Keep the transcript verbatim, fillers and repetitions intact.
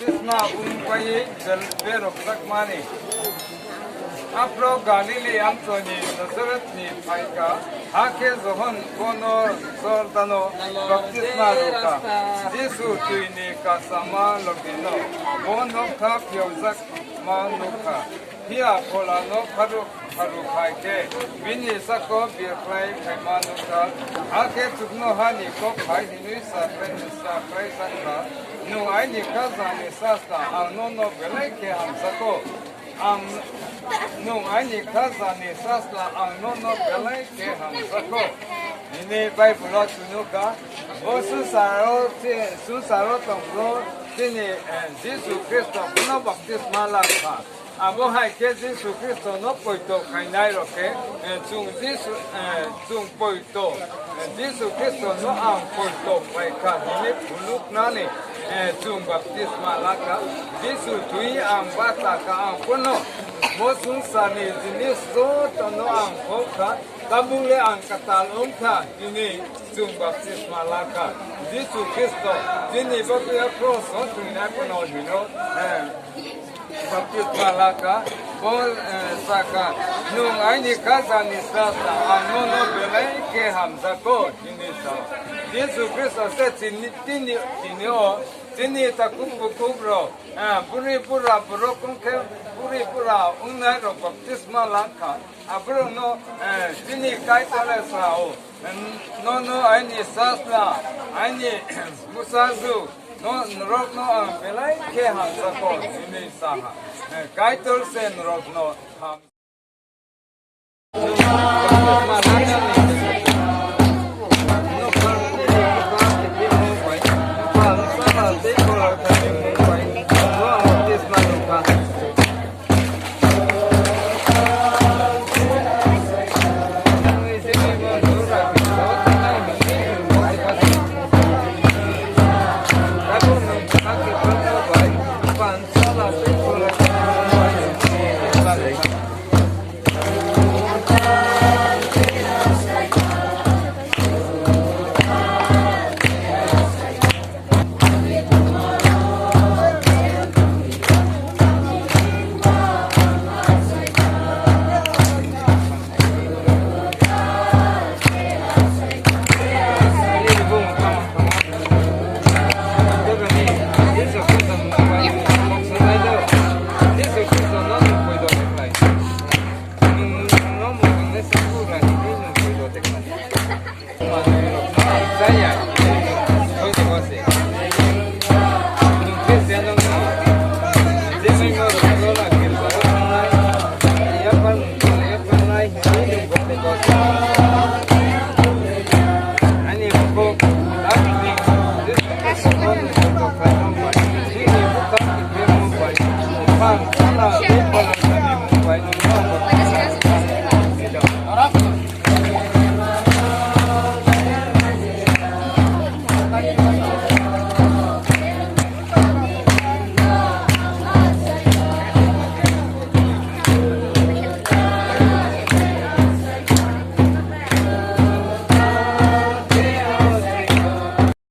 Baptisma wng pai berokjakmani. Aphro Galili amchoni Nazaretni phaikha, hakhe Johon bono Jordano baptisma rwkha. Jisu twini kasama logino bo nokha phiyokjakma nukha. Phiya pholano pharuk pharuk hai khe bini sako birkhlai phaima nukha. Hakhe chuknohani kok hai hinwi sa khlai sa khlai sakha, "Nwng aini khajani sasla ang nono belai khe hamsako. Ang nwng aini khajani sasla ang nono belai khe hamsako." Nini Bible-o chwngno kha, bo swngcharo, swngcharo tongphuru chini, eh, Jisu Khristo bono baptisma lakha. Abo hai khe Jisu Khristono poito khainai rok khe, eh, chwng Jisu, eh, chwng poito, eh, Jisu Khristono ang poito khai kha hwnwi phunuknani, eh, chwng baptisma lakha. Jisu thwi ang bacha kha, ang phano bo swngcharni jinis jotono ang khok kha. Tabukle ang kwtal wng kha hwnwi chwng baptisma lakha. Jisu Khristo chini bagwi a cross-o thwinai phano hino, eh, baptisma lakha. Bo, eh, sakha, "Nwng aini khajani sasla, ang nono belai khe hamsako," hwnwi sa. Jisu Khristo se chini, tini, tini-o chini takhuk bukhuk rok, eh, bwrwi bura borok wng khe bwrwi bura wngnai rok baptisma lakha. Aborokno, eh, chini Kaitor le sao, "Nono aini sasla, aini bwsajwk, no, norokno ang belai khe hamsako," hwnwi sa ha. Eh, Kaitor se norokno ham-